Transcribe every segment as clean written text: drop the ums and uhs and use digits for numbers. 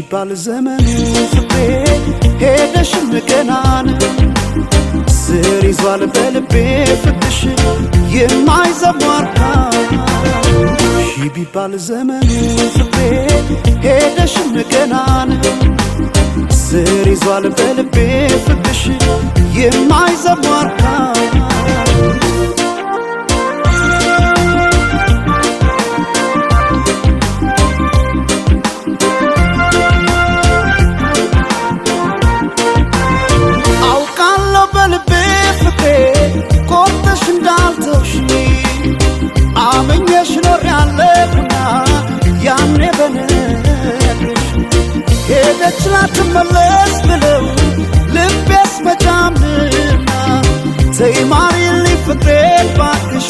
ቢባል ዘመኑ ፍቅሬ ሄደሽም ገና ነው። ስር ይዟል በልቤ ፍቅርሽ የማይዘሟርካ። ሺህ ቢባል ዘመኑ ፍቅሬ ሄደሽም ገና ነው። ስር ይዟል በልቤ ፍቅርሽ የማይዘሟርካ። አውቃለሁ በልቤ ፍቅሬ ቆርጠሽ እንዳልተውሽኝ፣ አምኜሽ ኖሬያለሁና ያኔ በነግርሽ። ሄደች ላትመለስ ብለው ልቤስ መጫምና፣ ተይ ማሪልኝ ፍቅሬ ባክሽ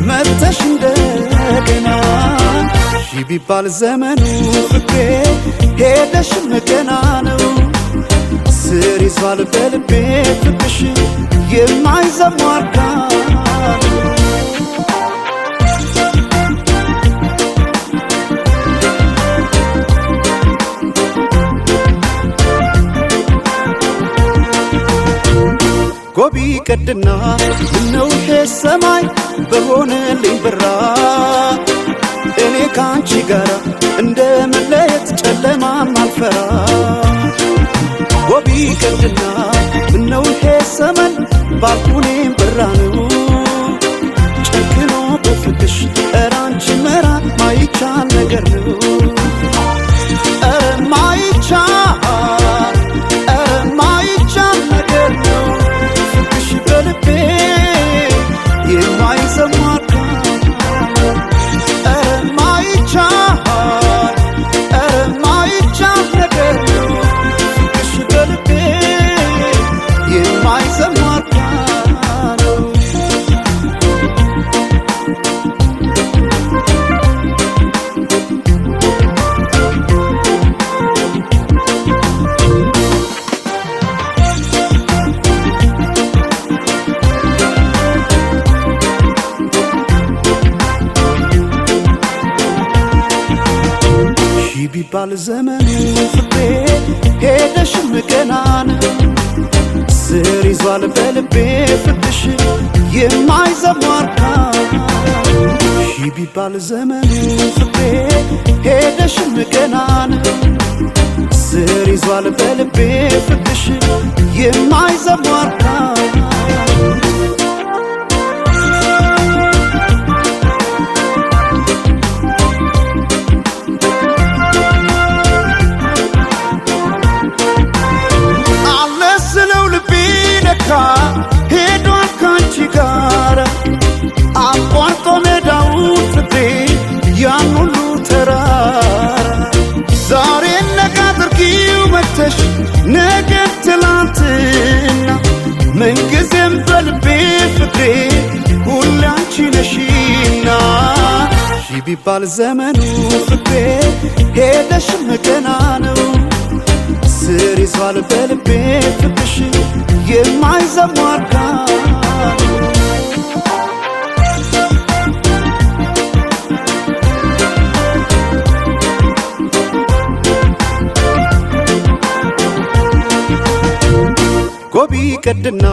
መተሽ እንደገና። ሺህ ቢባል ዘመኑ ፍቅሬ ሄደሽም ገና ነው። ስር ይዟል በልቤ ፍቅርሽ የማይዘሟርካ። ጎቢ ቀድና ምነው ይሄ ሰማይ በሆነልኝ ብራ፣ እኔ ከአንቺ ጋር እንደ መለየት ጨለማም አልፈራ። ጎቢ ቀድና ምነው ይሄ ሰመን ባልኩኔም ብራ ነው። ጨክኖ በፍቅሽ ኧረ አንቺ መራቅ ማይቻል ነገር ነው። ኧረ ማይቻል፣ ኧረ ማይቻል ነገር ነው። ፍቅርሽ በልቤ የማይዘሟርካ። ኧረ ማይቻል፣ ኧረ ማይቻል ነገር ነው። ፍቅርሽ በልቤ የማይዘሟርካ ነው። ሺህ ቢባል ዘመኑ ፍቅሬ ሄደሽም ገና ነው። ስር ይዟል በልቤ ፍቅርሽ የማይዘሟርካ። ሺህ ቢባል ዘመኑ ፍቅሬ ሄደሽም ገና ነው። ስር ይዟል በልቤ ፍቅርሽ የማይዘሟርካ። አለ ስለው ልቤ ነካ ሄዷል ካንቺ ጋር፣ አቋርጦ ሜዳውን ፍቅሬ ያን ሁሉ ተራራ። ዛሬ ነጋ አድርጊው መተሽ ነገ ትላንትና፣ ምንጊዜም በልቤ ፍቅሬ ሁሌ አንቺ ነሽና። ሺህ ቢባል ዘመኑ ፍቅሬ ሄደሽም ገና ነው። ስር ይዟል በልቤ ፍቅርሽ የማይዘሟርካ። ጎቢ ቀድና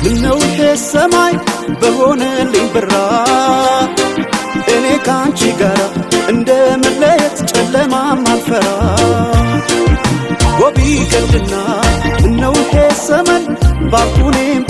ምነው ይሄ ሰማይ በሆነልኝ ብራ፣ እኔ ከአንቺ ጋር እንደ መለየት ጨለማም አልፈራ። ጎቢ ቀድና ምነው ይሄ ሰመን ባልኩኔም